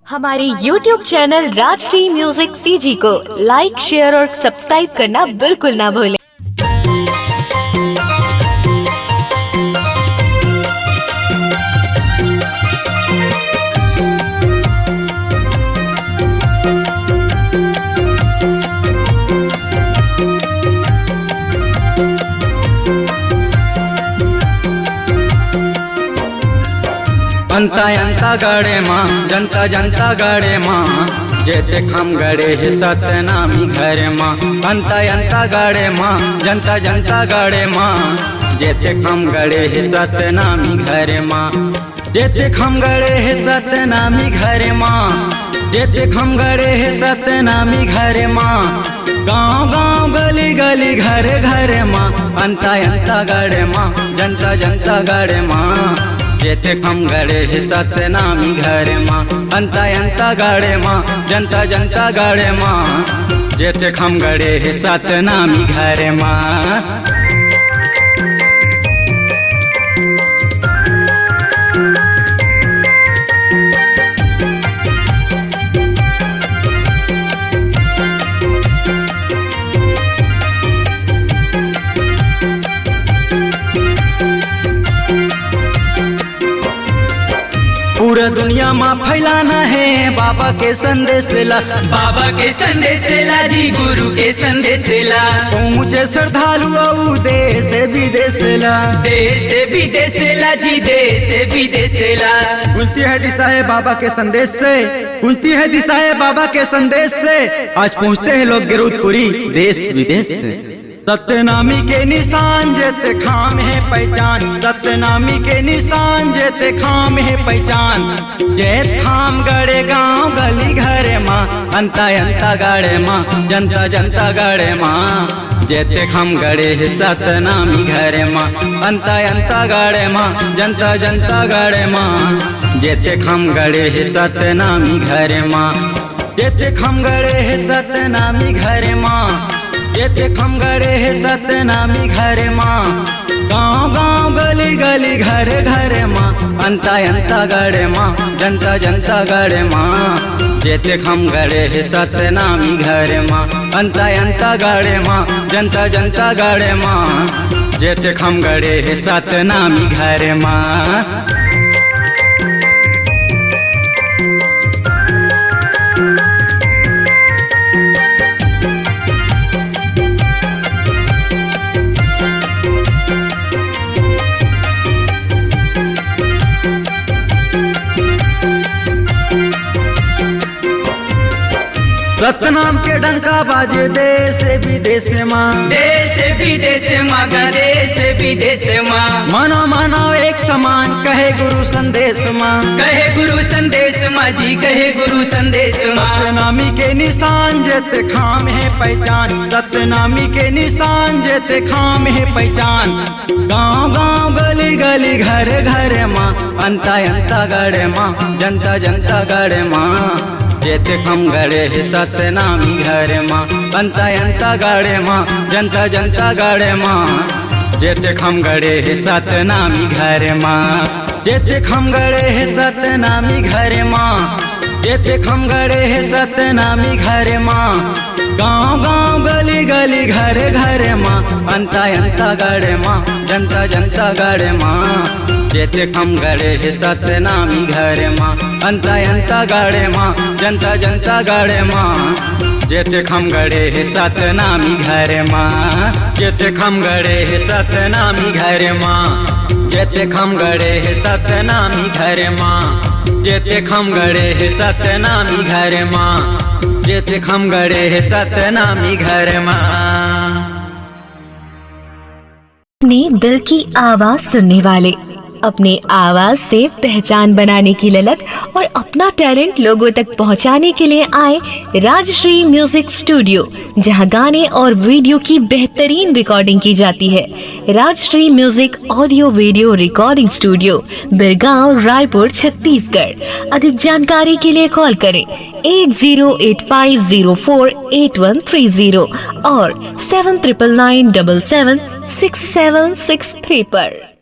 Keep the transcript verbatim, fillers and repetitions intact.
हमारे YouTube channel Rajshri music CG को like, share और सब्सक्राइब करना बिल्कुल ना भूलें। अंता अंता गड़े मा, जनता जनता गड़े मा, जेते खम गड़े हे सतनामी घर मा। अंता अंता गड़े मा, जनता जनता गड़े मा, जेते खम गड़े हे सतनामी घर मा। जेते खम गड़े हे सतनामी घर मा, जेते खम गड़े हे सतनामी घर मा। गांव गांव गली गली घर घर मा, अंता अंता गड़े मा, जनता जनता गड़े मा, जेते खम गड़े हे सतनामी घर मा। अंता अंता गड़े मा, जनता जनता गड़े मा, जेते खम गड़े हे सतनामी घर मा। पूरा दुनिया मा फैलाना हे बाबा के संदेश ला। बाबा के संदेश ला जी, गुरु के संदेश ला। पहुँचे श्रद्धालु अउ देश विदेश ला। देश विदेश ला जी, देश विदेश ला। खुलती है दिशाएं बाबा के संदेश से, खुलती है दिशाएं बाबा के संदेश से। आज पहुँचते हैं लोग गरुड़पुरी देश विदेश से। सतनामी के निशान जेते खाम हे पहचान, सतनामी के निशान जेते खाम हे पहचान। जेते खाम गड़े गांव गली घर मा, अंता अंता गड़े मा, जनता जनता गड़े मा। जेते खम गड़े हे सतनामी घर मा, अंता अंता गड़े मा, जनता जनता गड़े मा। जेते खम गड़े हे सतनामी घर मा, जेते खम गड़े हे सतनामी घर मा, जेते खम गड़े हे सतनामी घर मा। गांव गांव गली गली घर घर मा, अंता अंता गड़े मा, जनता जनता गड़े मा। जेते खम गड़े हे सतनामी घर मा, अंता अंता गड़े मा, जनता जनता गड़े मा। जेते खम गड़े हे सतनामी घर मा। सतनाम के डंका बाजे देश विदेश मा। देश विदेश मा गा, देश विदेश मा। मानव मानव एक समान कहे गुरु संदेश मा। कहे गुरु संदेश मा जी, कहे गुरु संदेश मा। सतनामी के निशान जेते खाम हे पहचान, सतनामी के निशान जेते खाम हे पहचान। गांव गांव गली गली घर घर मा, अंता अंता गड़े मा, जनता जनता गड़े मा। जेते खम गड़े हे सतनामी घर मा, अंता अंता गड़े मा, जनता जनता गड़े मा। जेते खम गड़े हे सतनामी घर मा, जेते खम गड़े हे सतनामी घर मा। जेते खम गड़े हे सतनामी घर मा। गांव गांव गली गली घर घर मा, अंता अंता गड़े मा, जनता जनता गड़े मा। जेते खम गड़े हे सतनामी घर मा, अंता अंता गड़े मा, जनता जनता गड़े मा। जेते खम गड़े हे सतनामी घर मा, जेते खम गड़े हे सतनामी घर मा। जेते खम गड़े हे सतनामी घर मा, जेते खम गड़े हे सतनामी घर मा। जेते खम गड़े हे सतनामी घर मा। अपने दिल की आवाज सुनने वाले, अपने आवाज से पहचान बनाने की ललक और अपना टैलेंट लोगों तक पहुंचाने के लिए आए राजश्री म्यूजिक स्टूडियो, जहां गाने और वीडियो की बेहतरीन रिकॉर्डिंग की जाती है। Rajshri music audio video recording studio, Birgaon, Raipur, Chhattisgarh. अधिक जानकारी के लिए कॉल करें eight zero eight five zero four eight one three zero और seven triple nine double seven six seven six three पर।